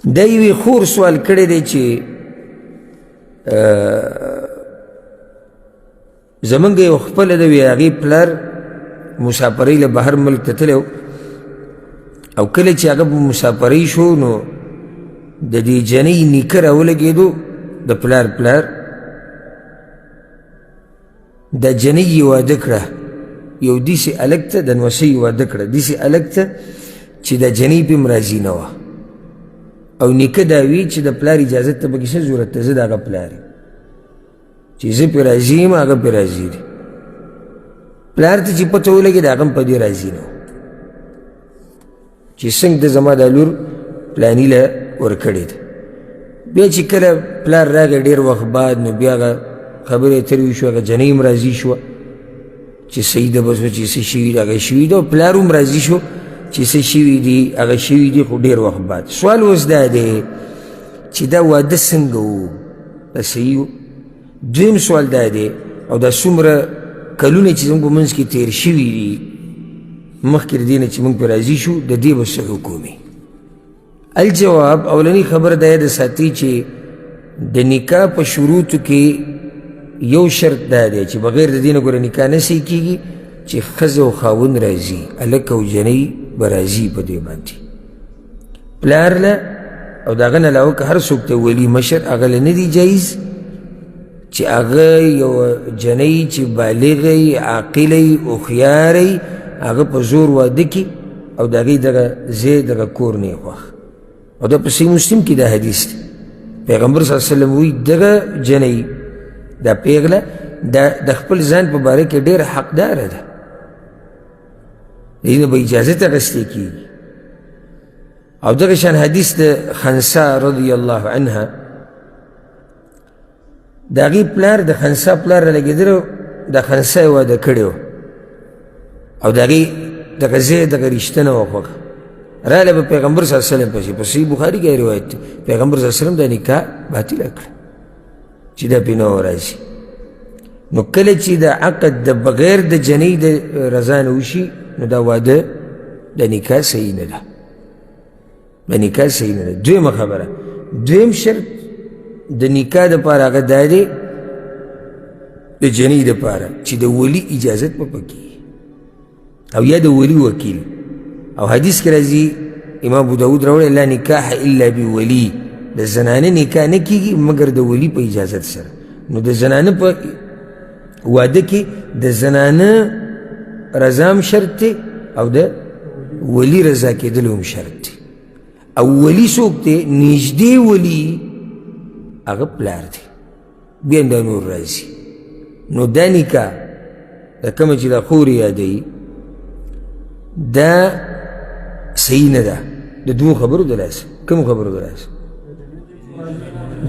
دا یوې خور سوال کړی دی چې زمونږ یو خپله د وي هغې پلار مسافرۍ له بهر ملک ته تللی او کله چې هغه په مسافرۍ شو نو د دې جنۍ نیکه راولګېدو، د پلار پلار دا جنۍ یې واده کړه یو داسې هلک ته، د نوسۍ یې واده کړه داسې هلک ته چې دا جنۍ پرې هم راضي نه وه. او نیکه دا وي چې د پلار اجازت ته پکې څه ضرورت دی، زه د هغه پلار یم، چې زه پرې راضي یم هغه پرې راضي دی. پلار ته چې پته ولګېده هغه هم په دې راضي نه و چې څنګه د زما دا لور پلاني له ورکړې ده. بیا چې کله پلار راغی ډېر وخت بعد، نو بیا هغه خبرې اترې وشوې، هغه جنۍ هم راضي شوه چې صحیح ده، بس چې څه شوي دي هغه شوي ده، او پلار هم راضي شو چې څه شوي دي هغه شوي دي، خو ډېر وخت بعد. سوال اوس دا دی چې دا واده څنګه و، دا صحیح و؟ دویم سوال دا دی، او دا څومره کلونه چې زموږ په منځ کې تېر شوي دي مخکې د دې نه چې موږ پرې راضي شو، د دې به څه حکم وي؟ الجواب، اولنی خبره دا یاده ساتي چې د نکاح په شروطو کې یو شرط دا دی چې بغیر د دې نه ګوره نکاح نه صحیح کېږي چې ښځه او خاوند راځي، هلک او جنۍ به راځي. په دې باندې پلار له او د هغه نه علاوه که هر څوک ته ولي مشر هغه له نه دي جایز چې هغه یو جنۍ چې بالغه وي، عاقله وي، هوښیاره وي، هغه په زور واده کړي او د هغې دغه ځای دغه کور نه یې خوښ. او دا په صحیح مسلم کې دا حدیث دی، پیغمبر صلی الله علیه وسلم وایي دغه جنۍ دا پیغله دا د خپل ځان په باره کې ډېره حقداره ده، دې نه به اجازه اخیستې کېږي. او دغه شان حدیث د خنسا رضی الله عنها، د هغې پلار د خنسا پلار رالګېدلی، د خنسا یې واده کړی و او د هغې دغه ځای دغه رشته نه وه خوښه. راله به پیغمبر صلی الله علیه وسلم پسې، په صحیح بخاري کې روایت دی، پیغمبر صلی الله علیه وسلم دا نکاح باطله کړه چې دا پرې نه وه راضي. نو کله چې د عقد د بغیر د جنۍ د رضا نه وشي نو دا واده د نکاح صحیح نه ده، د نکاح صحیح نه ده. دویمه خبره، دویم شرط د نکاح دپاره هغه دا دی د جنۍ دپاره چې د ولي اجازت به پکې او یا د ولي وکیل. او حدیث کې راځي، امام ابو داود راوړی، لا نکاح الا بولي، د زنانه نکاح نه کیږي مګر د ولي په اجازت سره. نو د زنانه په واده کې د زنانه رضا هم شرط دی او د ولي رضا کېدل هم شرط دی. او ولي څوک دی؟ نږدې ولي هغه پلار دی، بیا دا نور راځي. نو دا نکاح دا کومه چې دا خور یادوي دا صحیح نه ده، د دوو خبرو د لاسه. کومو خبرو د لاسه؟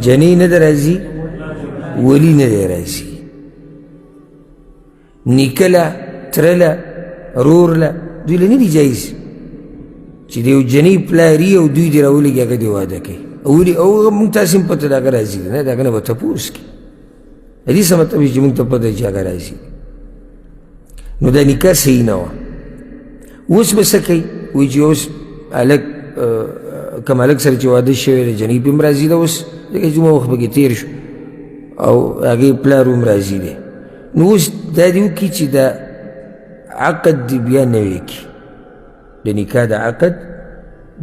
جنۍ نه ده راځي، ولي نه دی راځي، نیکه له، تره له، رور له، دوی له نه دي جایز چې د یو جنۍ پلاري او دوی دې راولېږي هغه دې واده کوي. ولي او موږ تاسې هم پته د هغه راضي دی نه، د هغه نه به تپوس کوي. د دې څه مطلب چې موږ ته پته چې هغه راضي. نو دا نکاح صحیح نه وه. اوس به څه کوي؟ وایي چې اوس هلک کوم هلک سره چې واده شوی دی جنۍ پرې هم راضي ده، اوس ځکه چې دومره وخت پکې تېر شو او هغې پلار هم راضي دی، نو اوس دا دې وکړي چې دا عقد دې بیا نوی کړي، د نکاح د عقد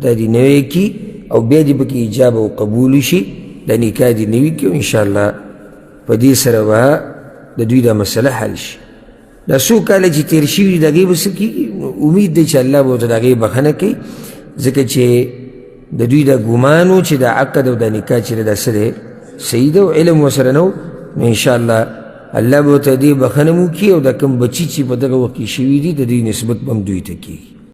دا دې نوی کړي او بیا دې پکې ایجاب او قبول شي، د نکاح دې نوي کړي، انشاءالله په دې سره به د دوی دا مسله حل شي. دا څو کاله چې تېر شوي دي د هغې به څه کېږي؟ امید دی چې الله به ورته د هغې بښنه کوي، ځکه چې د دوی دا ګمان و چې دا عقد او دا نکاح چې دا څه دی صحیح ده او علم ورسره نه و، نو انشاءالله الله به ورته دې بښنه هم وکړي او دا کوم بچي چې په دغه وخت کې شوي دي د دوی نسبت به هم دوی ته کېږي.